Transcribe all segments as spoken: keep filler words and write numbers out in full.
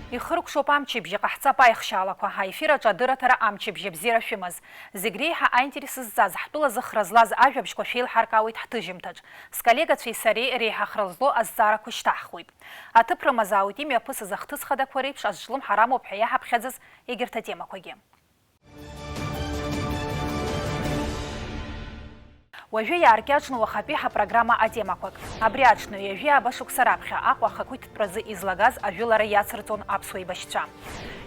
Ихыркәшоуп амчыбжьы, ҟаҳҵап аихшьаалақәа. Аефир аҿы адырраҭара Амчыбжьы, бзиара шәымаз. Зегь реиҳа аинтерес зҵаз, ҳтәыла зыхра злаз ажәабжьқәа шәеилҳаркаауеит ҳҭыжьымҭаҿ. Сколлегацәеи сареи реиҳа хра злоу азҵаарақәа шьҭаҳхуеит. Аҭыԥ рымазаауеит имҩаԥысыз ахҭыс хадақәа реиԥш азҿлымҳара амоуп ҳәа иаҳаԥхьаӡаз егьырҭ атемақәагьы. Уажәы иааркьаҿны уахатәи ҳапрограмма атемақәак. Абри аҽны, ҩажәи ааба шықәса раԥхьа Аҟәа ахақәиҭтәразы излагаз ажәылара иацырҵон аԥсуа еибашьцәа.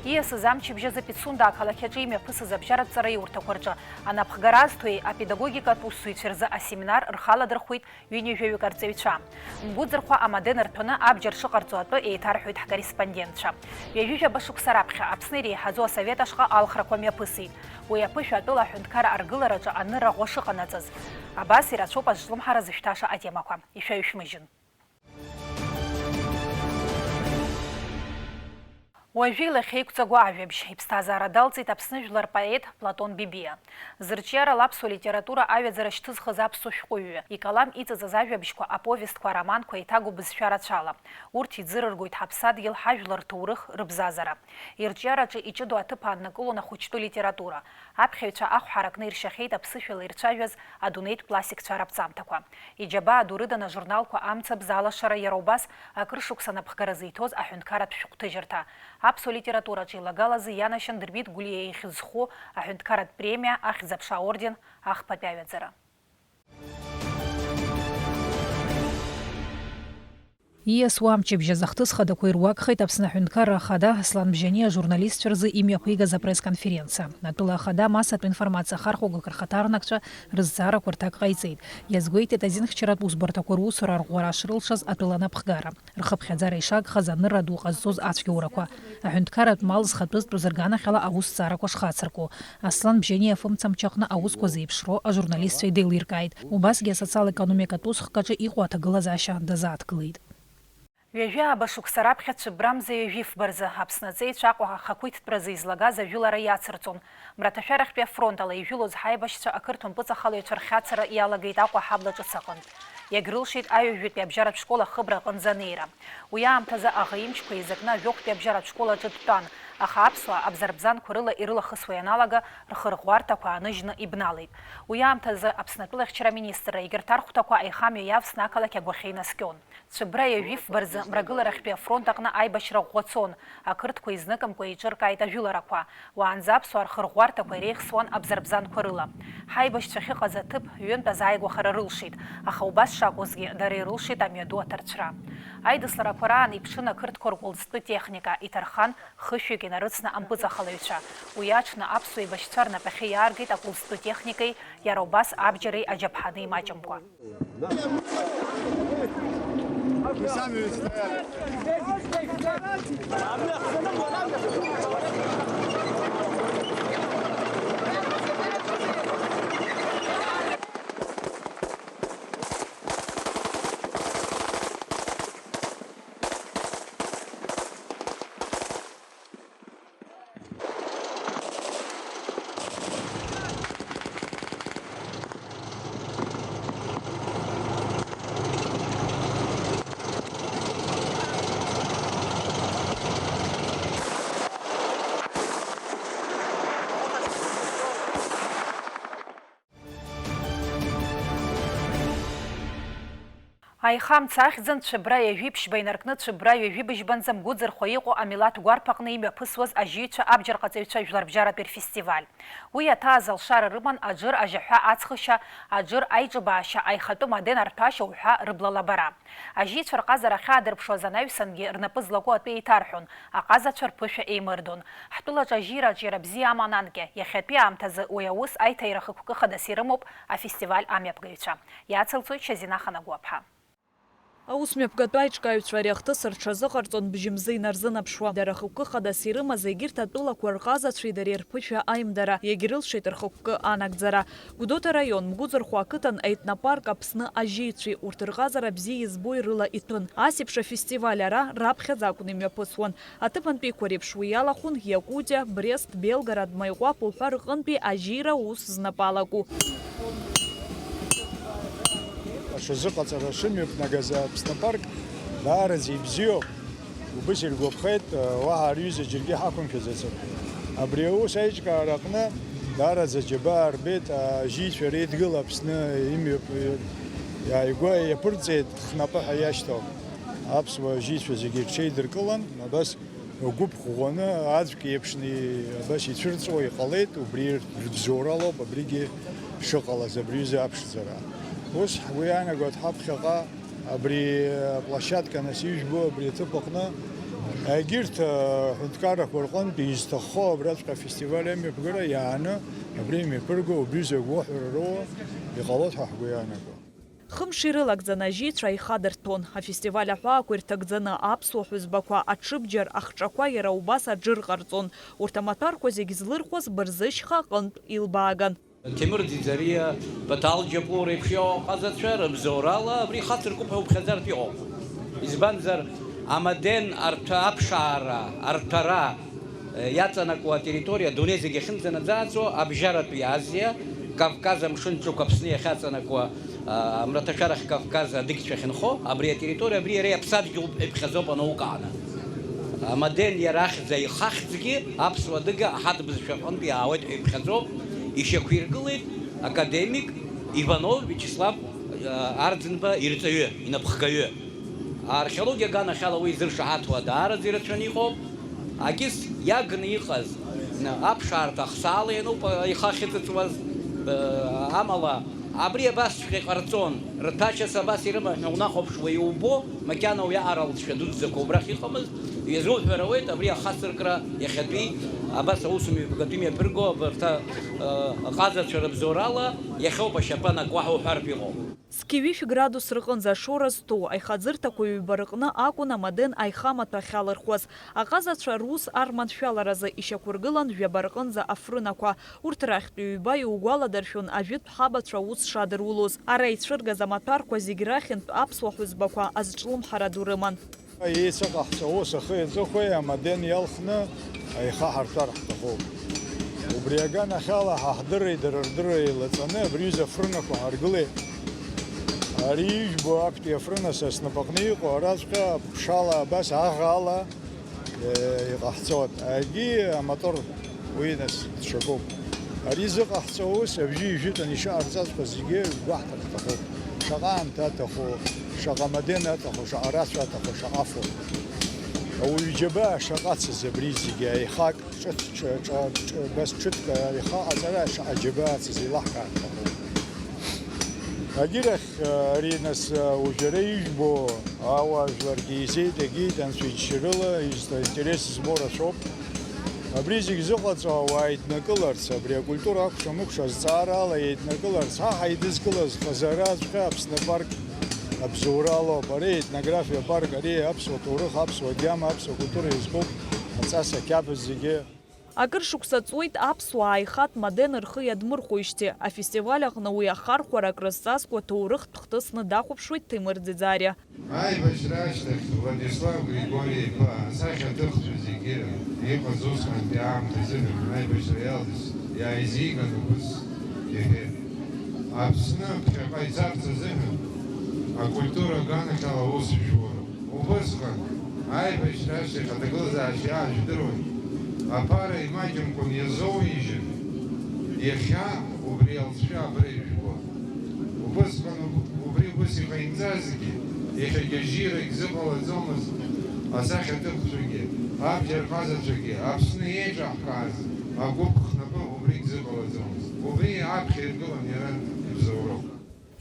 Ииасыз амчыбжьазы Пицунда ақалақь аҿы имҩаԥысыз абжьаратә ҵараиурҭақәа рҿы анапхгара азҭои апедагогикатә усзуҩцәеи рзы асеминар рхаладырхәит ҩынҩажәаҩык арҵаҩцәа. Мгәыӡырхәа амоден рҭәаны абџьар шыҟарҵо атәы еиҭарҳәоит ҳкорреспондентцәа. Ҩажәижәаба шықәса раԥхьа Аԥсны иреиҳаӡоу асовет ашҟа алхрақәа мҩаԥысит. Уи аԥышәа атәыла аҳәынҭқарра аргылараҿы анырра ӷәӷәа шыҟанаҵаз. Абас ирацәоуп азҿлымҳара зышәҭаша атемақәа. Ишәаҩшәмыжьын. Уажәы илахьеиқәҵагоу ажәабжь, иԥсҭазаара далҵит Аԥсны жәлар рпоет Платон Бебиа. Зырҿиарала аԥсуа литература аҩаӡара шьҭызхыз аԥсуа шәҟәыҩҩы, икалам иҵыҵыз ажәабжьқәа, аповестқәа, ароманқәа еиҭагоу бызшәа рацәала. Урҭ иӡырыргоит ҳаԥсадгьыл, ҳажәлар рҭоурых, рыбзазара. Ирҿиараҿы иҷыдоу аҭыԥ ааннакылон ахәыҷтәы литература. Аԥхьаҩцәа ахә ҳаракны иршьахьеит аԥсышәала ирцәажәаз адунеитә классикцәа раԥҵамҭақәа. Иџьабаа ду рыдан ажурналқәа Амцабз, Алашара, иара убас акыр шықәса анапхгара зиҭоз аҳәынҭқарратә шәҟәҭыжьырҭа. Аԥсуа литератураҿы илагалазы ианашьан Дырмит Гәлиа ихьӡ зху аҳәынҭқарратә премиа, Ахьӡ-аԥша аорден, ахԥатәи аҩаӡара. Ииасуа амчыбжь азы ахҭыс хадақәа ируакхеит Аԥсны Аҳәынҭқарра Ахада Аслан Бжьаниа ажурналистцәа рзы имҩаԥигаз апресс-конференциа. Атәыла Ахада массатә информациа ахархәагақәа рхаҭарнакцәа рызҵаарақәа рҭак ҟаиҵеит. Иазгәеиҭеит азинхьчаратә усбарҭақәа русура арӷәӷәара шрылшаз атәыла анапхгара, рхыԥхьаӡара ишагхаз, анырра ду ҟазҵоз ацәгьоурақәа, аҳәынҭқарратә мал зхатәызтәыз рганахьала аусҭҵаарақәа шхацырку. Аслан Бжьаниа афымцамч аҟны аусқәа зеиԥшроу ажурналистцәа идеилиркааит. Убасгьы асоциал-економикатә усхкаҿы иҟоу аҭагылазаашьа дазааҭгылеит. Ҩажәи ааба шықәса раԥхьа Цәыббра мза ҩажәи фба рзы Аԥсны аҵеицәа Аҟәа ахақәиҭтәразы излагаз ажәылара иацырҵон. Мраҭашәарахьтәи афронт ала ижәылоз ҳаибашьцәа ақырҭуа мпыҵахалаҩцәа рхьацара иалагеит Аҟәа аҳабла ҿыц аҟынтә. Иагьрылшеит аҩажәатәи абжьаратә школ ахыбра аҟынӡа анеира. Уи аамҭазы аӷа имчқәа еизакны ажәохәтәи абжьаратә школ аҿы дтәан, аха аԥсуаа абзарбзанқәа рыла ирылахысуа ианалага, рхырӷәӷәарҭақәа ааныжьны ибналеит. Уи аамҭазы Аԥсны атәылахьчара аминистрра егьырҭ архәҭақәа аихамҩа иавсны ақалақь агәахьы инаскьон. Цәыббра ҩажәи фба рзы Мрагыларахьтәи афронт аҟны аибашьра ӷәӷәа цон, ақырҭқәа изныкымкәа еиҿыркааит ажәыларақәа. Уаанӡа аԥсуаа рхырӷәӷәарҭақәа иреихсуан абзарбзанқәа рыла. Ҳаибашьцәа ахьыҟаз аҭыԥ ҩынтә азааигәахара рылшеит, аха убас шакәызгьы, дара ирылшеит амҩаду аҭарцәра. Аидысларақәа раан иԥшын ақырҭқәа ркәылӡтәы техника, иҭархан хышәҩык инарыцны ампыҵахалаҩцәа. Уи аҽны аԥсуа еибашьцәа рнапахьы иааргеит акәылӡтәы техникеи, иара убас абџьари аџьаԥҳани имаҷымкәа. Аихамца ахьӡын Цәыббра ҩажәи ԥшьба инаркны Цәыббра ҩажәи быжьбанӡа Мгәыӡырхәа иҟоу амилаҭ гәарԥ аҟны имҩаԥысуаз ажьыҩцәа абџьарҟаҵаҩцәа жәларбжьаратәи рфестиваль. Уи аҭааз алшара рыман Аџыр ажьаҳәа ацхышьа, Аџыр аиҿыбаашьа, аихатәы моден арҭәашьа уҳәа рыбла лабара. Ажьыҩцәа рҟазара ахьаадырԥшуаз анаҩсангьы рнапы злаку атәы еиҭарҳәон, аҟазацәа рԥышәа еимырдон. Ҳтәылаҿы ажьира аҿиара бзиа аман анкьа, иахьатәи аамҭазы уи аус аиҭаира хықәкы хадас ирымоуп афестиваль амҩаԥгаҩцәа. Иацылҵоит Шьазина Ханагәаԥҳа. Аус мҩаԥгатәы аиҿкааҩцәа ари ахҭыс рҽазыҟарҵон бжьымзы инарзынарԥшуа. Дара хықәкы хадас ирымаз егьырҭ атәылақәа рҟазацәеи дареи рԥышәа аимдара, иагьрылшеит рхықәкы анагӡара. Гәдоуҭа раион, Мгәыӡырхәа ақыҭан Етнопарк Аԥсны ажьыҩцәеи урҭ рҟазара бзиа избои рыла иҭәын. Ас еиԥш афестиваль ара раԥхьаӡа акәны имҩаԥысуан. Аҭыԥантәиқәа реиԥш уи иалахәын Иакутиа, Брест, Белгород, Маиҟәаԥ уҳәа рҟынтәи ажьира ус знапы алаку. Аҽазыҟаҵара шымҩаԥнагаз Аԥсны апарк даараӡа ибзиоуп. Убыс иргәаԥхеит, уаҳа ари аҩыза џьаргьы ҳақәымшәаӡацт. Абри аус аиҿкаара аҟны даараӡа аџьабаа рбеит ажьицәа реидгыла Аԥсны имҩаԥ-, иааигәа иаԥырҵеит ҳнапы ҳәа иашьҭоу аԥсуа ажьицәа зегьы рҽеидыркылан, абас гәыԥ ӷәӷәаны аӡәк иеиԥшны абас ицәырҵуа иҟалеит, убри рыбзоуралоуп абригьы шыҟалаз, абри аҩыза аԥшӡара. Ус ҳгәы иаанагоит ҳаԥхьаҟа абри аплощадка, нас ижәбо абри аҭыԥ аҟны, егьырҭ аҳәынҭқаррақәа рҟынтә изҭаххо абраҵәҟьа афестиваль амҩаԥгара иааны абри имҩаԥырго убри закә уҳәара роуа иҟалоит ҳәа ҳгәы иаанагом. Хымш ирылагӡаны ажьицәа аихадырҭәон. Афестиваль аҳәаақәа ирҭагӡаны аԥсуа ҳәызбақәа аҽыбџьар ахҿақәа иара убас аџыр ҟарҵон. Урҭ амаҭәарқәа зегь злырхуаз Бырзышьха аҟынтә илбааган. Ҭемыр Ӡиӡариа, Баҭал Џьапуа реиԥш иҟоу аҟазацәа рыбзоурала абри ихацыркуп ҳәа уԥхьаӡартә иҟоуп. Избанзар, амоден арҭ-, аԥшаара, арҭәара, э, иаҵанакуа атерриториа адунеи зегь ахьынӡанаӡааӡо, абжьаратәи Азиа, Кавказ амшын ҿықә Аԥсны иахьаҵанакуа, а, амраҭашәарахь Кавказ адыгьцәа ахьынхо, абри атерриториа, абри иара иаԥсадгьылуп ҳәа иԥхьаӡоуп анаукааны. Амоден иара ахьӡ аихахьӡгьы аԥсуа адыга аҳатә бызшәа аҟынтә иаауеит ҳәа иԥхьаӡоуп, ишьақәиргылеит академик Иванов Виачеслав, а, Арӡынба ирҵаҩы, инапхгаҩы. Археологиа аганахьала уи изыршаҳаҭуа даараӡа ирацәаны иҟоуп. Акьыс иагны иҟаз, н-, аԥшаарҭа ахсаала иануп, а, ихы ахьыҵыҵуаз, а, амала, абри абасҵәҟьа иҟарҵон, рҭачас абас ирымаҳәны унахәаԥшуа иубо, макьана уиаҟара алҵшәа дуӡӡақәа убрахь иҟамызт, иазуҳәар ауеит, абри ахацыркра иахьатәи, абас аусумҩаԥгатәи имҩаԥырго абарҭ, а, аҟазацәа рыбзоурала иахьоуп ашьапы анакуа ҳәа уҳәартә иҟоуп. Зқьи ҩышә градус рҟынӡа ашоура зҭоу аихаӡырҭақәа ҩба рҟны акәын амоден аихамаҭәа ахьалырхуаз. Аҟазацәа рус арманшәаларазы ишьақәыргылан жәаба рҟынӡа афрынақәа. Урҭ рахьтә ҩба иугәаладыршәон ажәытә ҳабацәа аус шадырулоз. Ара ицәыргаз амаҭәарқәа зегь рахьынтә аԥсуа ҳәызбақәа азҿлымҳара ду рыман. Еицыҟаҳҵо аус ахи аҵыхәеи амоден иалхны аихаҳарҭәар ҳҭахуп. Убри аганахьала ҳа ҳдырреи дара рдырреи еилаҵаны абри аҩыза афрынақәа ҳаргылеит. Ари ижәбо актәи афрына са снапаҟны иҟоу араҵәҟьа ԥшала абас аӷала, э, иҟаҳҵоит. Агьи амотор Уи, нас, ҽакуп. Ари зыҟаҳҵо аус абжьы ижәытәан ишыҟарҵаҵәҟьа зегьы гәаҳҭар ҳҭахуп. Шаҟа аамҭа аҭаху, шаҟа амоден аҭаху, шаҟа рацәа аҭаху, шаҟа фу. Ауаҩы џьабаа шаҟа ацыз абри зегьы аихак ҿыц-, ҿа-, ҿа-, ҿа-, абас ҽыҭк аиха аҟаҵара шаҟа џьабаа ацыз еилаҳкаар ҳҭахуп. Агьырахь, ари, нас, уажә ара ижәбо ауаажәларгьы еизеит, агьеит, анцәа иџьшьарыла, изҭо-, интерес змоу рацәоуп. Абри зегь зыҟаҵо ауаа еиднакыларц, абри акультура акәша-мыкәша азҵаара ала еиднакыларц, ҳа ҳаидызкылаз хазараҵәҟьа Аԥсны апарк абзоуралоуп, ари аетнографиа апарк, ари аԥсуа ҭоурых, аԥсуа гьама, аԥсуа культура иазкуп, аҵас ақьабз зегьы. Акыр шықәса ҵуеит аԥсуаа аихатә моден рхы иадмырхәоижьҭеи. Афестиваль аҟны уи ахархәара акрызҵазкуа ҭоурыхтә хҭысны дахәаԥшуеит Ҭемыр Ӡиӡариа. Аибашьра ашьҭахь Владислав Григори-иԥа асахьаҭыхцәа зегьы иҟаз усҟантәи аамҭа азыҳәан аибашьра иалҵыз иааизиган убыс иҳәеит. Аԥсны ԥхьаҟа ицарц азыҳәан акультура аганахьала аус жәура. Убысҟан, аибашьра ашьҭахь аҭагылазаашьа иаажәдыруан, аԥара имаҷымкәан иазоуижьын, иахьа убри алҵшәа абра ижәбо. Убысҟан уб-, убри ус иҟаимҵазгьы, иахьагьы ажьирагь зыҟалаӡомызт, асахьаҭыхцәагьы, абџьар ҟазацәагьы, Аԥсны еиҿаҳкааз агәыԥ хнапы убригь зыҟалаӡомызт. Убри аԥхьа иргылан иара ибзоуроуп.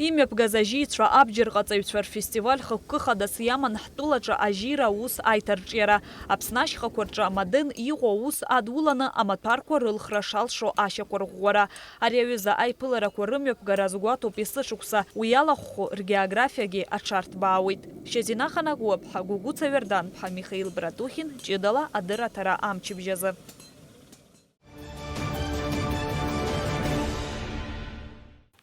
Имҩаԥгаз ажьицәа абџьарҟаҵаҩцәа рфестиваль хықәкы хадас иаман ҳтәылаҿы ажьира аус аиҭарҿиара, Аԥсны ашьхақәа рҿы амоден иҟоу аус адуланы амаҭәарқәа рылхра шалшо ашьақәырӷәӷәара. Ари аҩыза аиԥыларақәа рымҩаԥгара азгәаҭоуп есышықәса, уи иалахәхо ргеографиагьы аҽарҭбаауеит. Шьазина Ханагәлаԥҳа, Гәыгәыца Верданԥҳа, Михаил Братухин, ҷыдала адырраҭара амчыбжь азы.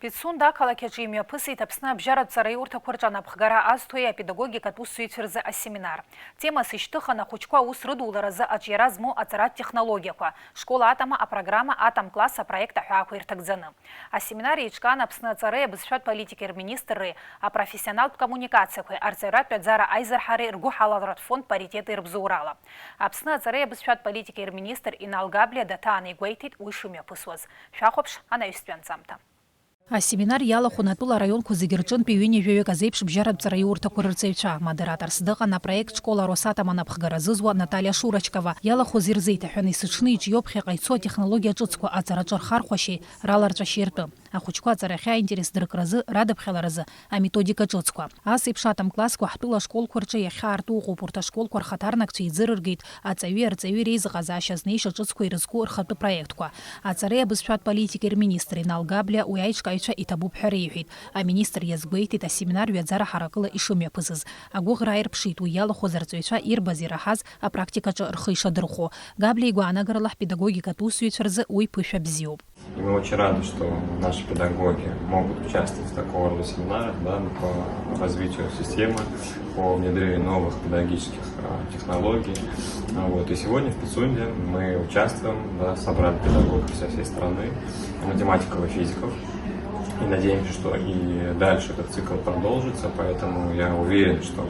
Пицунда ақалақь аҿы имҩаԥысит Аԥсны абжьаратә ҵараиурҭақәа рҿы анапхгара азҭои апедагогикатә усзуҩцәа рзы асеминар. Темас ишьҭыхын ахәыҷқәа аус рыдуларазы аҿиара змоу аҵаратә технологиақәа, школа атама апрограмма, атом класс апроект аҳәаақәа ирҭагӡаны. Асеминар еиҿкаан Аԥсны аҵареи абызшәатә политикеи рминистрреи апрофессионалтә коммуникациақәеи арҵаҩратә ҩаӡара аизырҳареи ргәыҳалалратә фонд паритети рыбзоурала. Аԥсны аҵареи абызшәатә политикеи рминистр Инал Габлиа даҭааны игәеиҭеит уи шымҩаԥысуаз. Шәахәаԥш анаҩстәи анҵамҭа. Асеминар иалахәын атәыла араионқәа зегьы рҿынтәи ҩынҩажәаҩык азеиԥш бжьаратә ҵараиурҭақәа рырҵаҩцәа. Модераторс дыҟан апроект школа Росатом анапхгара зызуа Наталиа Шурочкова. Иалахәыз ирзеиҭаҳәан, есыҽны иҿиоуп ԥхьаҟа ицо атехнологиа ҿыцқәа, аҵараҿы рхархәашьеи раларҵәашьеи ртәы. Ахәыҷқәа аҵарахьы аинтерес дыркразы радыԥхьаларазы аметодика ҿыцқәа. Ас еиԥш атом классқәа ҳтәыла ашколқәа рҿы иахьаарту ыҟоуп. Урҭ ашколқәа рхаҭарнакцәа еизырыргеит аҵаҩи арҵаҩи реизыҟазаашьа азнеишьа ҿыцқәа ирызку рхатәы проектқәа. Аҵареи абызшәатә политикеи рминистр Инал Габлиа уи аиҿкааҩцәа иҭабуп ҳәа реиҳәеит. Аминистр иазгәеиҭеит асеминар ҩаӡара ҳаракыла ишымҩаԥысыз. Агәыӷра аирԥшит уи иалахәыз арҵаҩцәа ирбаз ираҳаз апрактикаҿы рхы ишадырхәо. Габлиа игәаанагарала ҳпедагогикатә усзуҩцәа рзы уи ԥышәа бзиоуп. И мы очень рады, что наши педагоги могут участвовать в такого рода семинарах, да, по развитию системы, по внедрению новых педагогических, а, технологий. А, вот. И сегодня в Пицунде мы участвуем, да, собрали педагогов со всей страны, математиков и физиков. И надеемся, что и дальше этот цикл продолжится, поэтому я уверен, что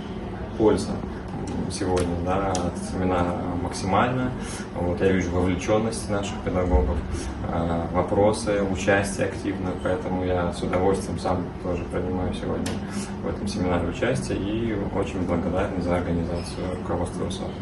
польза, м, сегодня, да, от семинара максимальная. Вот, я вижу вовлечённость наших педагогов, э, вопросы, участие активное, поэтому я с удовольствием сам тоже принимаю сегодня в этом семинаре участие и очень благодарен за организацию руководству Росатома.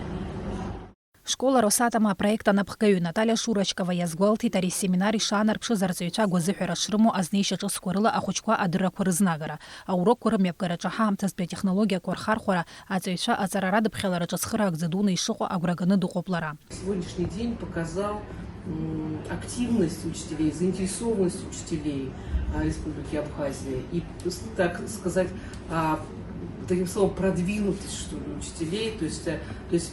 Школа Росатома апроект анапхгаҩы Наталиа Шурочкова иазгәалҭеит ари асеминар ишаанарԥшыз арҵаҩцәа агәазыҳәара шрымоу азнеишьа ҿыцқәа рыла ахәыҷқәа адыррақәа рызнагара. Аурокқәа рымҩаԥгараҿы ҳаамҭазтәи атехнологиақәа рхархәара, аҵаҩцәа аҵара радыԥхьалараҿы цхыраагӡа дуны ишыҟоу агәраганы дыҟоуп лара. Сегодняшний день показал, м, активность учителей, заинтересованность учителей, а, Республики Абхазия и, с-, так сказать, а, таким словом, продвинутость, что ли, учителей, то есть, э, то есть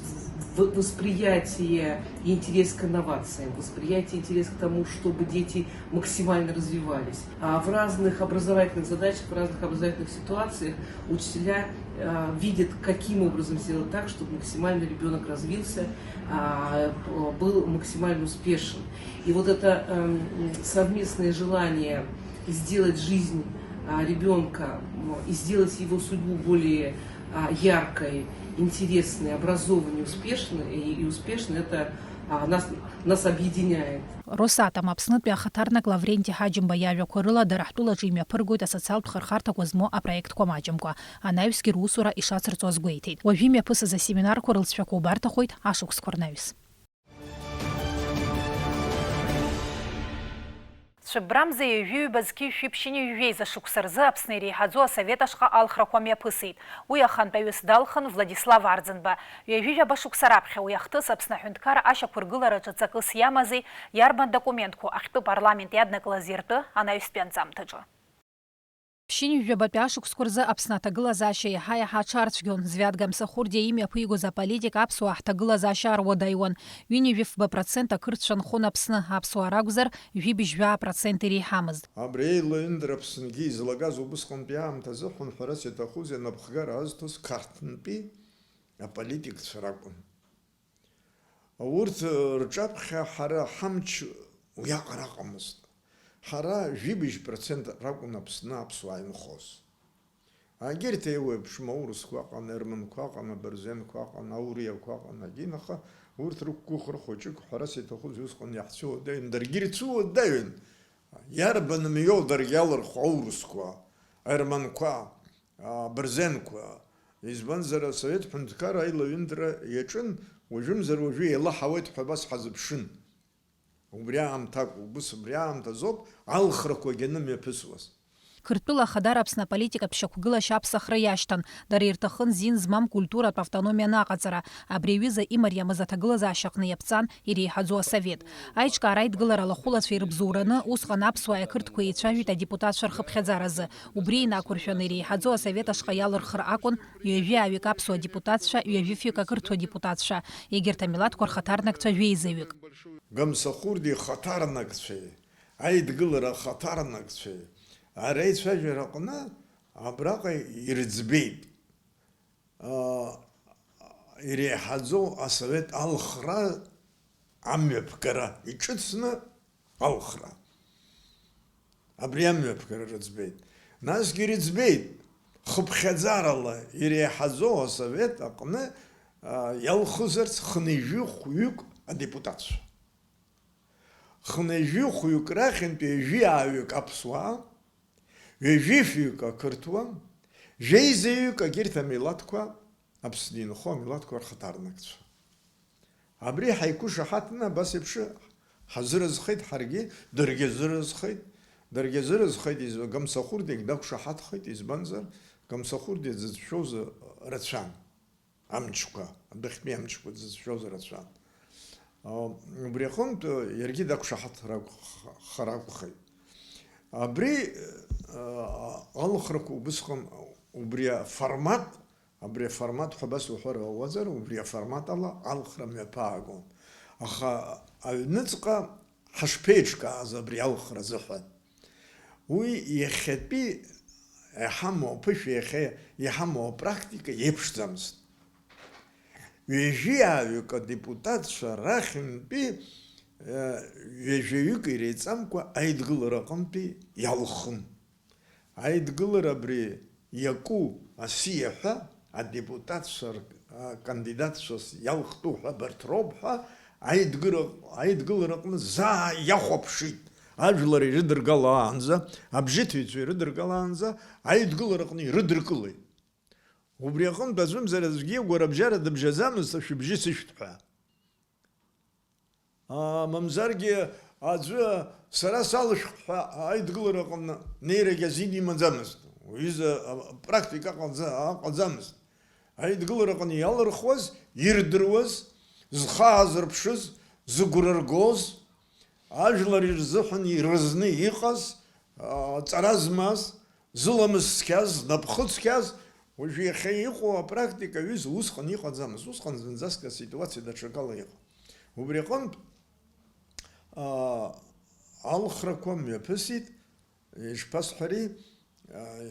в-, восприятие и интерес к инновациям, восприятие, интерес к тому, чтобы дети максимально развивались. А в разных образовательных задачах, в разных образовательных ситуациях учителя, э, видят, каким образом сделать так, чтобы максимально ребёнок развился, а, был максимально успешен. И вот это, эм, совместное желание сделать жизнь, а, ребёнка, м, и сделать его судьбу более, а, яркой, интересной, образованной, успешной, и, и успешной, это, а, нас, нас объединяет. Росатом Аԥснытәи ахаҭарнак Лавренти Ҳаџьымба иажәақәа рыла, дара ҳтәылаҿы имҩаԥыргоит асоциалтә хырхарҭақәа змоу апроектқәа маҷымкәа, анаҩсгьы русура ишацырҵо азгәеиҭеит. Уажәы имҩаԥысыз асеминарқәа рылҵшәақәа убарҭахоит ашықәсқәа рнаҩс. Цәыббрамза ҩажәи ҩба зқьи жәшәи ԥшьынҩажәи жәеиза шықәса рзы Аԥсны иреиҳаӡоу асовет ашҟа алхрақәа мҩаԥысит. Уи ахантәаҩыс далхын Владислав Арӡынба. Ҩажәи жәаба шықәса раԥхьа уи ахҭыс Аԥсны аҳәынҭқарра ашьақәыргылараҿы ҵакыс иамази, иарбан документқәоу ахьтәы парламент иаднакылази ртәы анаҩстәи анҵамҭаҿы. Ԥшьынҩажәи жәабатәи ашықәсқәа рзы Аԥсны аҭагылазаашьа иаҳа-иаҳа аҽарцәгьон. Звиад Гамсахурдиа имҩаԥигоз аполитик аԥсуаа ҳҭагылазаашьа аруадаҩуан. Ҩынҩажәи фба процент ақырҭцәа нхон Аԥсны, аԥсуаа ракәзар, жәибжь жәаа процент иреиҳамызт. Абри аилаҩынтра Аԥсынгьы излагаз убысҟантәи аамҭазы, ҳәынҳәарас иаҭахузеи, анапхгара азҭоз Қарҭынтәи аполитикцәа ракәын. Урҭ рҿаԥхьа ҳара ҳамч уиаҟара ыҟамызт. Ҳара жәибжь процент ракәын Аԥсны аԥсуаа инхоз. Егьырҭ еиуеиԥшым аурысқәа ыҟан, аерманқәа ыҟан, абырзенқәа ыҟан, ауриақәа ыҟан, агьин, аха урҭ рықәгәыӷра хәыҷык, ҳәарас иаҭахузеи, усҟан иаҳцәыуадаҩын, даргьы ирцәыуадаҩын. Иарбан мҩоу даргьы иалырхуа аурысқәа, аерманқәа, абырзенқәа? Избанзар, асовет ҳәынҭқарра аилаҩынтра иаҿын, уажәымзар уажәы еилаҳауеит ҳәа абас ҳазыԥшын. Убри аамҭак, убыс убри аамҭазоуп алхрақәагьы анымҩаԥысуаз. Қырҭтәыла Ахадара Аԥсны аполитикатә шьақәгылашьа аԥсахра иашьҭан, дара ирҭахын зин змам культуратә автономиа анаҟаҵара. Абри аҩыза имариамыз аҭагылазаашьаҟны иаԥҵан иреиҳаӡоу асовет. Аиҿкаара аидгылара алахәылацәа ирыбзоураны, усҟан аԥсуааи ақырҭқәеи еицәажәеит адепутатцәа рхыԥхьаӡаразы. Убри инақәыршәаны иреиҳаӡоу асовет ашҟа иалырхыр акәын ҩажәи ааҩык аԥсуа депутатцәа, ҩажәи фҩык ақырҭуа депутатцәа, егьырҭ амилаҭқәа рхаҭарнакцәа жәеизаҩык. Гамсахурдиа ихаҭарнакцәеи, аидгылара ахаҭарнакцәеи, Ареицәажәара аҟны абраҟа ирыӡбеит, аа, иреиҳаӡоу асовет алхра амҩаԥгара, иҿыцны алхра. Абри амҩаԥгара рыӡбеит. Насгьы ирыӡбеит, хыԥхьаӡарала иреиҳаӡоу асовет аҟны, аа, иалхызарц хынҩажәи хәҩык адепутатцәа. Хынҩажәи хәҩык рахьынтә ҩажәи ааҩык аԥсуаа, ҩажәи жәаҩык ақырҭуа, жәеизаҩык агьырҭ амилаҭқәа, Аԥсны инхо амилаҭқәа рхаҭарнакцәа. Абри ҳаиқәышаҳаҭны абас еиԥш ҳазыразхеит ҳаргьы, даргьы азыразхеит, даргьы азыразхеит, изу-, Гамсахәырдагь дақәшаҳаҭхеит, избанзар, Гамсахәырдиа дзыцәшәоз рацәан. Амчқәа, адәахьтәи амчқәа дзыцәшәоз рацәан. А, убри аҟынтә иаргьы дақәшаҳаҭхар акәхеит. Абри, а, алхрақәа убысҟан, убри аформат, абри аформат ҳәа абас уҳәар ауазар, убри аформат ала алхра мҩаԥаагон. Аха аҩныҵҟа ҳашԥеиҿкааз абри алхра азыҳәан? Уи иахьатәи иҳамоу аԥышәа, иахьа иҳамоу апрактика еиԥшӡамызт. Ҩажәи ааҩык адепутатцәа рахьынтәи, э, ҩажәаҩык иреиҵамкәа аидгылара аҟынтәи иалхын. Аидгылара абри иаку асиа ҳәа адепутатцәа р-, акандидатцәас иалхтәу ҳәа абарҭ роуп ҳәа аидгыра-, аидгылараҟны заа иахәаԥшит. Ажәлар ирыдыргалаанӡа, абжьыҭыҩцәа ирыдыргалаанӡа аидгылараҟны ирыдыркылеит. Убри аҟынтә аӡәымзар аӡәгьы агәарабжьара дыбжьаӡамызт, ашәыбжьы сышәҭ ҳәа. А, мамзаргьы аӡәы сара салышәх ҳәа аидгылараҟны неирагь азин имаӡамызт. Уҩыза, а, практика аҟаӡа-, аҟаӡамызт. Аидгылараҟны иалырхуаз, ирдыруаз, зхы аазырԥшыз, зыгәра ргоз, ажәлар ирзыҳәан ирызны иҟаз, а, ҵара змаз, зыламыс цқьаз, знапхы цқьаз, уажәы иахьа иҟоу апрактика аҩыза усҟан иҟаӡамызт, усҟан зынӡаск аситуациа даҽакала иҟан. Убри аҟынтә, аа, алхрақәа мҩаԥысит, ишԥасҳәари, аа,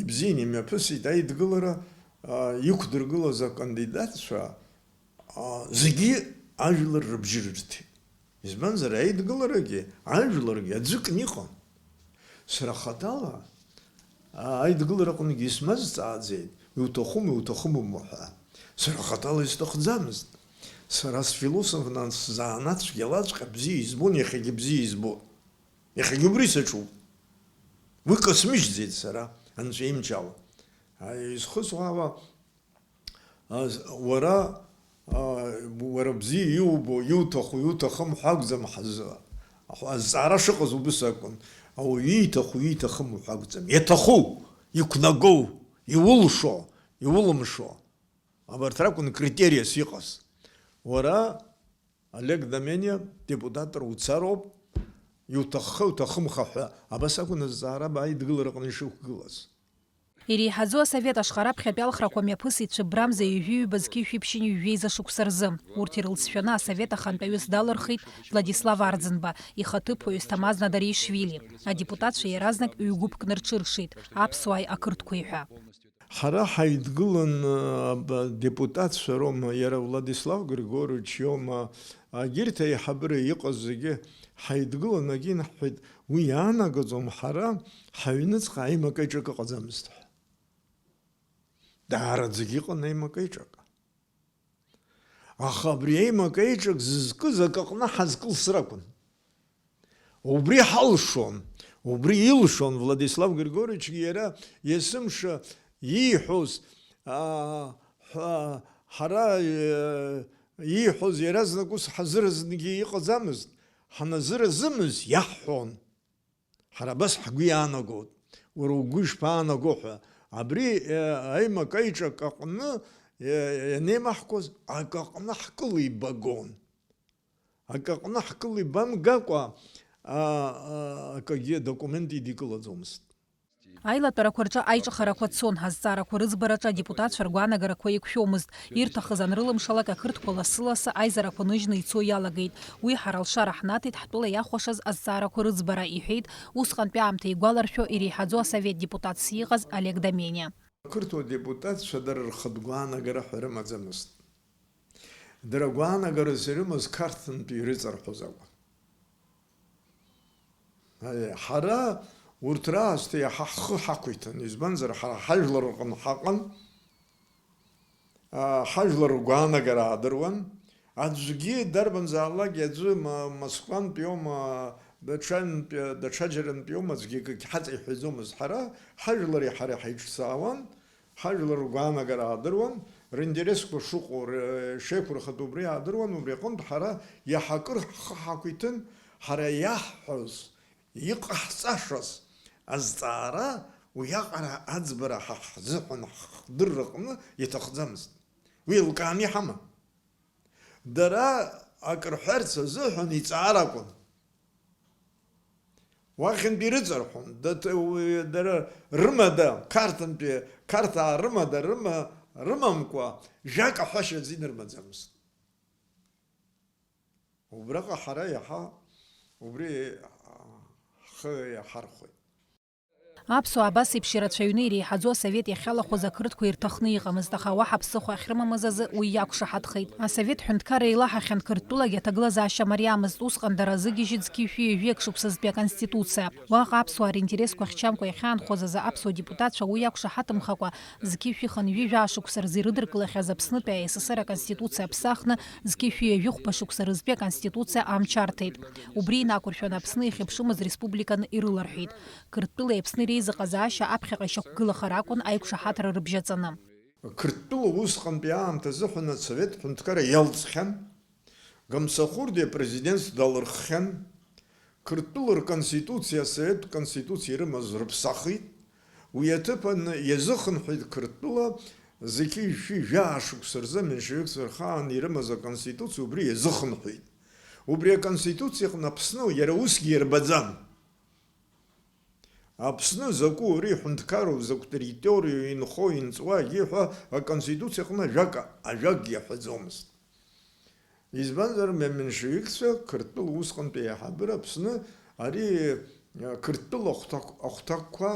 ибзианы имҩаԥысит аидгылара, аа, иқәдыргылаз акандидатцәа, аа, зегьы ажәлар рыбжьы рырҭеит. Избанзар, аидгыларагьы, ажәларгьы аӡәыкны иҟан. Сара хаҭала, а, аидгылараҟынгьы исмазҵааӡеит, иуҭахума, иуҭахымума ҳәа. Сара хаҭала исҭахӡамызт. Сара сфилософ нан сзанааҭ цәгьалаҵәҟьа бзиа избон, иахьагьы бзиа избон. Иахьагьы убри саҿуп. Уи касмыжьӡеит сара, анцәа имчала. А, изхысҳәаауа, А, уара, а, уара бзиа иубо, иуҭаху, иуҭахым ҳәа акәӡам ҳазы-, ҳа-, азҵаара шыҟаз убыс акәын. Ауаҩы ииҭаху, ииҭахым ҳәа акәӡам. Иаҭаху, иқәнагоу, иулшо, иулымшо. Абарҭ ракәын критериас иҟаз. Уара, Олег Домениа, депутатра уцароуп, иуҭахха, иуҭахымха ҳәа. Абас акәын азҵаара аидгылараҟны ишықәгылаз. Иреиҳаӡоу асовет ашҟа раԥхьатәи алхрақәа мҩаԥысит цәыббрамза ҩажәи ҩба зқьи жәшәи ԥшьынҩажәи жәеиза шықәса рзы. Урҭ ирылҵшәаны асовет ахантәаҩыс далырхит Владислав Арӡынба, ихаҭыԥуаҩыс Ҭамаз Надареишвили. Адепутатцәа иаразнак ҩ-гәыԥк нырҽыршеит, аԥсуааи ақырҭқәеи ҳәа. Ҳара ҳаидгылан, а, ба-, депутатцәа роума, иара Владислав Григорьевич иоума, агьырҭ аиҳабыра иҟаз зегьы ҳаидгылан, агьин ҳҳәеит, уи иаанагаӡом, ҳара ҳаҩныҵҟа аимак-аиҿак ыҟаӡамызт ҳәа. Даараӡагьы ыҟан аимак-аиҿак. Аха абри аимак-аиҿак зызкыз акаҟны ҳазкылсыр акәын. Убри ҳалшон, убри илшон Владислав Григорьевичгьы иара есымша ииҳәоз, аа, ҳәа, ҳара, э, ииҳәоз иаразнак ус ҳазыразынгьы иҟаӡамызт, ҳаназыразымыз иаҳҳәон. Ҳара абас ҳгәы иаанагот, уара угәы ишԥаанаго ҳәа. Абри, э, аимак-аиҿак аҟны, э, ианеимаҳкуаз, акаҟны ҳкылибагон. Акаҟны ҳкылибамгакәа, а, а, акагьы документ идикылаӡомызт. Аилатәарақәа рҿы аиҿыхарақәа цон, азҵаарақәа рыӡбараҿы адепутатцәа ргәаанагарақәа еиқәшәомызт. Ирҭахыз анрылымшалак, ақырҭқәа лассы-лассы аизарақәа ныжьны ицо иалагеит. Уи ҳара алшара ҳнаҭеит ҳтәыла иахәашаз азҵаарақәа рыӡбара, иҳәеит усҟантәи аамҭа игәаларшәо иреиҳаӡоу асовет депутатс иҟаз Олег Домениа. Ақырҭуа депутатцәа дара рхатә гәаанагара ҳәа рымаӡамызт. Дара гәаанагарас ирымаз Қарҭынтәи ирыҵарҳәоз акәын. Аиеи, ҳара урҭ раасҭа иаҳа ҳхы ҳақәиҭын, избанзар, ҳара ҳажәлар рҟны ҳаҟан, аа, ҳажәлар ргәаанагара аадыруан. Аӡәгьы, дарбанзаалакгьы аӡәы ма-, Москвантәиоума, даҽантәи, даҽаџьарантәиоума, аӡәгьы акгьы ҳаҵаиҳәаӡомызт. Ҳара ҳажәлари ҳареи ҳаиҿцаауан, ҳажәлар ргәаанагара аадыруан, ринтересқәа шыҟоу, р-, шеиқәырхатәу убри аадыруан, убри аҟынтә ҳара иаҳа акыр ҳхы ҳақәиҭын, ҳара иаҳҳәоз, иҟаҳҵашаз азҵаара уиаҟара аӡбара ҳа ҳзыҳәан ҳдырраҟны иаҭахӡамызт. Уи еилкааны иҳаман. Дара акы рҳәарц азыҳәан иҵаара акәын. Уахьынтәи ирыҵарҳәон, дат-, уи, дара рымада, Қарҭынтәи, Қарҭаа рымада рыма-, рымамкәа, жәак аҳәашьа азин рымаӡамызт. Убраҟа ҳара иаҳа убри ҳхы иаҳархәеит. Аԥсуаа абас еиԥш ирацәаҩны иреиҳаӡоу асовет иахьалахәыз ақырҭқәа ирҭахны иҟамызт, аха уаҳа ԥсыхәа ахьрымамыз азы уи иақәшаҳаҭхеит. Асовет ҳәынҭқарра еилаҳахьан, Қырҭтәылагьы аҭагылазаашьа мариамызт, усҟан дара рзыгьежьит зқьи шәи ҩажәи акы шықәсазтәи аконституциа. Уаҟа аԥсуаа ринтересқәа хьчамкәа иахьаанхоз азы аԥсуа депутатцәа уи иақәшаҳаҭымхакәа, зқьи шәи хынҩажәи жәаа шықәса рзы ирыдыркылахьаз Аԥснытәи А С С Р аконституциа аԥсахны, зқьи шәи ҩажәи хәба шықәса рызтәи аконституциа аамчарҭеит. Убри инақәыршәаны Аԥсны иахьыԥшымыз республиканы ирыларҳәеит. Қырҭтәылеи Аԥсни реизыҟазаашьа аԥхьаҟа ишьақәгылахар акәын аиқәшаҳаҭра рыбжьаҵаны. Қырҭтәыла усҟантәи аамҭазыҳәан асовет ҳәынҭқарра иалҵхьан, Гамсахурдиа апрезидентство далырххьан, Қырҭтәыла рконституциа асоветтә конституциа ирымаз рыԥсахит, уи аҭыԥан иазыхынҳәит Қырҭтәыла зқьи жәшәи жәаа шықәса рзы аменшевикцәа рхаан ирымаз аконституциа убри иазыхынҳәит. Убри аконституциа аҟны Аԥсны иара усгьы иарбаӡам. Аԥсны закәу, ари ҳәынҭқарроу, закә территориоу инхо, инҵуа, егьи ҳәа аконституциа аҟны ажәак, ажәакгьы иаҳәаӡомызт. Избанзар, аменшевикцәа Қырҭтәыла усҟантәи аиҳабыра Аԥсны ари, а, Қырҭтәыла ахәҭак-, ахәҭакқәа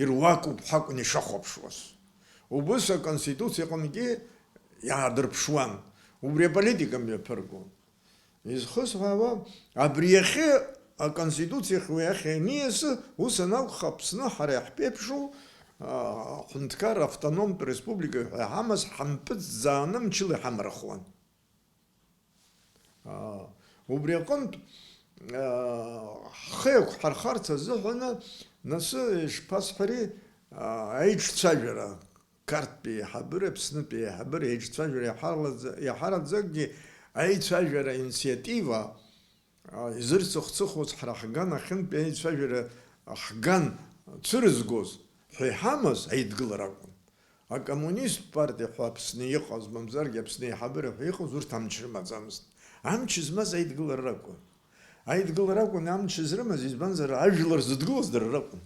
ируакуп ҳәа акәын ишахәаԥшуаз. Убыс аконституциа аҟынгьы иаадырԥшуан, убри аполитика мҩаԥыргон. Изхысҳәаауа, абри иахьа аконституциахь уи ахь ианиасы, ус анакәха, Аԥсны ҳара иаҳԥеиԥшу, а, ҳәынҭқарра автономтә республика ҳәа иҳамаз ҳампыҵӡааны мчыла иҳамарахуан. Аа, убри аҟынтә, аа, ҳхы еиқәҳархарц азыҳәаны, нас, ишԥасҳәари, аа, аиҿцәажәара, Қарҭтәи аиҳабыра, Аԥснытәи аиҳабыра еиҿцәажәара иаҳараӡа-, иаҳараӡакгьы аицәажәара аинициатива, аа, изырцыхцыхуаз ҳара ҳган ахьынтәи аицәажәара ҳган цәырызгоз ҳәа иҳамаз аидгылара акәын. Акоммунист партиа ҳәа Аԥсны иҟаз, мамзаргьы Аԥсны аиҳабыра ҳәа иҟаз, урҭ амч рымаӡамызт. Амч змаз аидгылара ракәын. Аидгылара акәын амч зрымаз, избанзар, ажәлар зыдгылаз дара ракәын.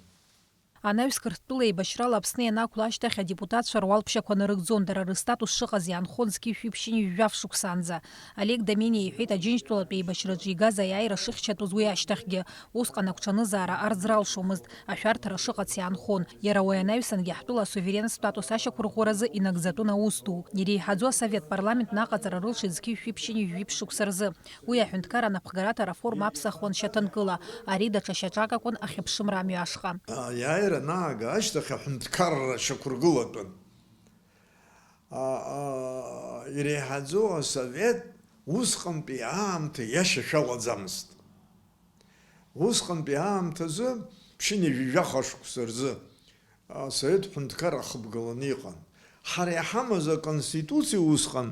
Анаҩс Қырҭтәыла еибашьрала Аԥсны ианақәла ашьҭахь адепутатцәа руалԥшьақәа нарыгӡон, дара рыстатус шыҟаз иаанхон зқьи шәи ԥшьынҩажәи жәаф шықәсаанӡа. Олег Домениа иҳәеит, Аџьынџьтәылатәи еибашьраҿы игаз аиааира шыхьчатәыз уи ашьҭахьгьы. Усҟан агәҽанызаара арӡра алшомызт, ашәарҭара шыҟац иаанхон. Иара уи анаҩсангьы ҳтәыла асуверенстә статус ашьақәырӷәӷәаразы инагӡатәын аус ду. Иреиҳаӡоу асовет парламент наҟаҵара рылшеит зқьи шәи ԥшьынҩажәи жәиԥшь шықәса рзы. Уи аҳәынҭқар анапхгарата ареформа аԥсахуан шьаҭанкыла, ари даҽа шьаҿак акәын ахьыԥшымра амҩа ашҟа. Аиааира анаага ашьҭахь аҳәынҭқарра шьақәыргылатәын. А, а, иреиҳаӡоу асовет усҟантәи аамҭа иашьашәалаӡамызт. Усҟантәи аамҭазы, ԥшьынҩажәи жәаха шықәса рзы, асовет ҳәынҭқарра хыбгаланы иҟан. Ҳара иҳамаз аконституциа усҟан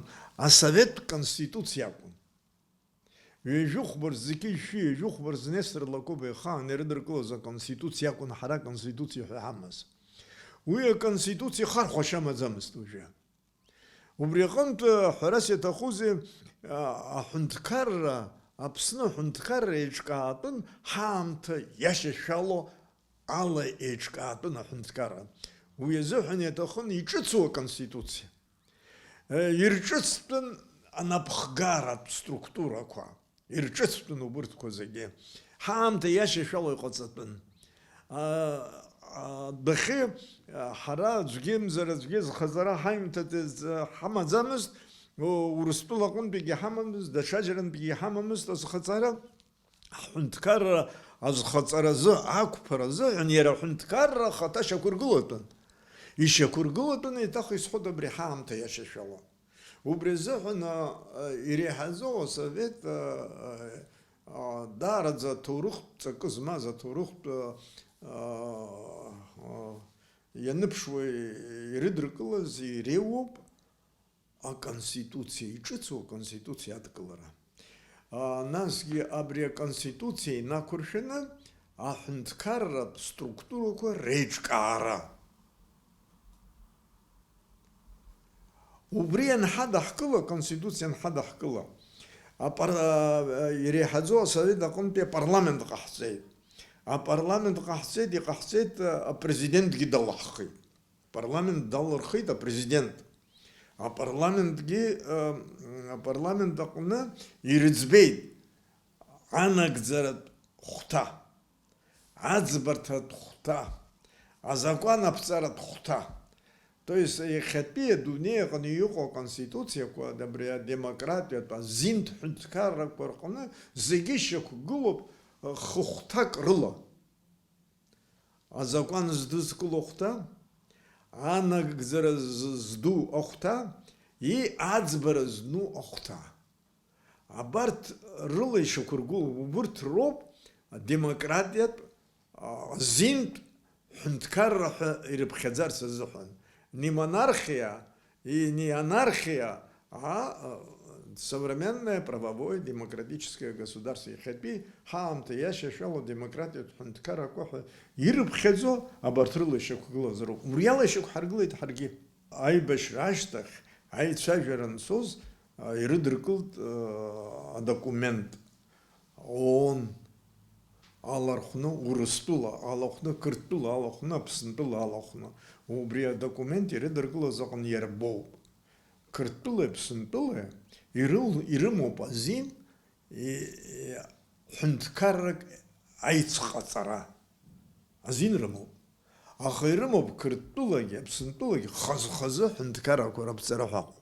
асоветтә конституциа акәын. Ҩажәи хәба рзы, зқьи жәшәи ҩажәи хәба рзы Нестор Лакоба ихаан ирыдыркылаз аконституциа акәын ҳара аконституциа ҳәа иҳамаз. Уи аконституциа хархәашьа амаӡамызт уажәы. Убри аҟынтә, ҳәарас иаҭахузеи, а, аҳәынҭқарра, Аԥсны аҳәынҭқарра еиҿкаатәын ҳаамҭа иашьашәало ала еиҿкаатәын аҳәынҭқарра. Уи азыҳәан иаҭахын иҿыцу аконституциа. Ирҿыцтәын анапхгаратә структурақәа, ирҿыцтәын убырҭқәа зегьы. Ҳаамҭа иашьашәала иҟаҵатәын. Адәахьы ҳара аӡәгьы мзар аӡәгьы зхаҵара ҳаимҭаӡ ҳамаӡамызт, Урыстәыла аҟынтәигьы ҳамамызт, даҽаџьарантәигьы ҳамамызт азхаҵара. Ҳҳәынҭқарра азхаҵаразы, ақәԥаразы ҳәан иара аҳәынҭқарра ахаҭа шьақәыргылатәын. Ишьақәыргылатәын, еиҭах исҳәоит абри ҳаамҭа иашьашәала. Убри азыҳәан, а, а, иреиҳаӡоу асовет, а, а, а, даараӡа аҭоурыхтә ҵакы змаз, аҭоурыхтә, а, а, а, ианыԥшуа ирыдыркылаз иреиуоуп. Аконституциа, иҿыцу аконституциа адкылара. А, насгьы абри аконституциа инақәыршәаны аҳәынҭқарратә структурақәа реиҿкаара. Убри анҳадаҳкыла, аконституциа анҳадаҳкыла, апар-, а, иреиҳаӡоу асовет аҟынтәи апарламент ҟаҳҵеит. Апарламент ҟаҳҵеит, иҟаҳҵеит, а, апрезидентгьы далаҳхит. Апарламент далырхит апрезидент. Апарламентгьы, э, апарламент аҟны ирыӡбеит анагӡаратә хәҭа, аӡбарҭатә хәҭа, азакәан аԥҵаратә хәҭа. То есть, иахьатәи адунеи аҟны иҟоу аконституциақәа, абри адемократиатә азинтә ҳәынҭқаррақәа рҟны зегьы шьақәгылоуп, э, хыхәҭак рыла. Азакәан здызкыло ахәҭа, анагӡара з-, зду ахәҭа, и аӡбара зну ахәҭа. Абарҭ рыла ишьақәыргылоу, убырҭ роуп адемократиатә, а, азинтә ҳәынҭқарра ҳәа ирыԥхьаӡарц азыҳәан. Не монархия, И не анархия, а, э, современное правовое демократическое государство. Иахьатәи ҳаамҭа иашьашәала демократиатә ҳәынҭқаррақәа ҳәа ирыԥхьаӡо абарҭ рыла ишьақәгылаз роуп. Убри ала ишьақәҳаргылеит ҳаргьы. Аибашьра ашьҭахь аицәажәара анцоз, а, ирыдыркылт, а, адокумент. ООН алархәны, Урыстәыла алахәны, Қырҭтәыла алахәны, Аԥсынтәыла алахәны. Убри адокумент ирыдыркылаз аҟны иарбоуп. Қырҭтәылеи Аԥсынтәылеи ирыл-, ирымоуп азин, и-, и-, ҳәынҭқаррак аицҟаҵара. Азин рымоуп. Аха ирымоуп Қырҭтәылагьы, Аԥсынтәылагьы хаз-хазы ҳәынҭқаррақәа раԥҵара ҳәа ыҟоуп.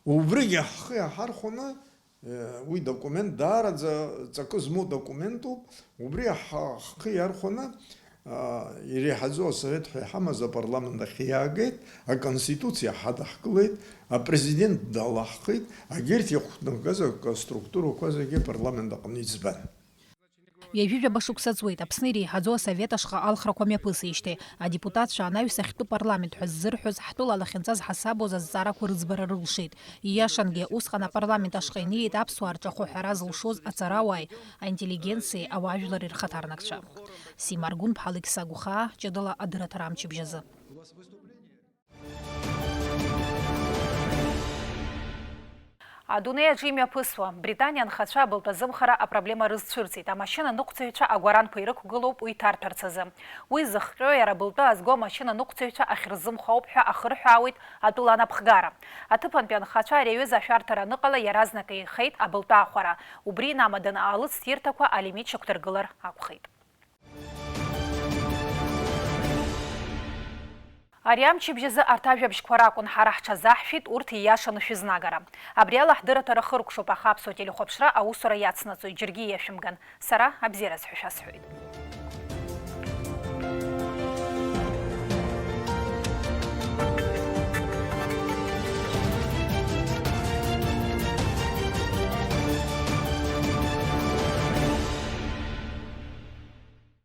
Убригьы ҳхы иаҳархәаны, э, уи документ даараӡа ҵакы змоу документуп, убри ҳа-, ҳхы иархәаны, а, иреиҳаӡоу асовет ҳәа иҳамаз апарламент ахь иаагеит, аконституциа ҳадаҳкылеит, апрезидент далаҳхит, агьырҭ иахәҭнагаз аструктурақәа зегьы апарламент аҟны иӡбан. Ҩажәижәаба шықәса ҵуеит Аԥсны иреиҳаӡоу асовет ашҟа алхрақәа мҩаԥысижьҭеи. Адепутатцәа анаҩс ахьтәы парламент ҳәа ззырҳәоз, ҳтәыла лахьынҵа зҳасабуаз азҵаарақәа рыӡбара рылшеит. Ииашангьы, усҟан апарламент ашҟа инеит аԥсуаа рҿахәы ҳәара зылшоз аҵарауааи, аинтеллигенциеи, ауаажәлари рхаҭарнакцәа. Сима Аргәынԥҳа, Алықьса Гәхаа, ҷыдала адырраҭара амчыбжь азы. Адунеи аҿы имҩаԥысуа, Британиа анхацәа абылтәазымхара апроблема рызцәырҵит, амашьына ныҟәцаҩцәа агәаранқәа ирықәгылоуп уи ҭарҭәарц азы. Уи зыхҟьо иара абылтәы азго амашьына ныҟәцаҩцәа ахьырзымхо ауп ҳәа ахырҳәаауеит атәыла анапхгара. Аҭыԥантәи анхацәа ари аҩыза ашәарҭара аныҟала иаразнак еихеит абылтәы аахәара. Убри инамаданы алыҵҭирҭақәа алимит шьақәдыргылар акәхеит. Ари амчыбжь азы арҭ ажәабжьқәа ракәын ҳара ҳҽазаҳшәеит, урҭ ииашаны шәызнагара. Абри ала ҳдырраҭара хыркәшоуп, аха аԥсуа телехәаԥшра аусура иацнаҵоит, џьаргьы иашәымган. Сара абзиараз ҳәа шәасҳәоит.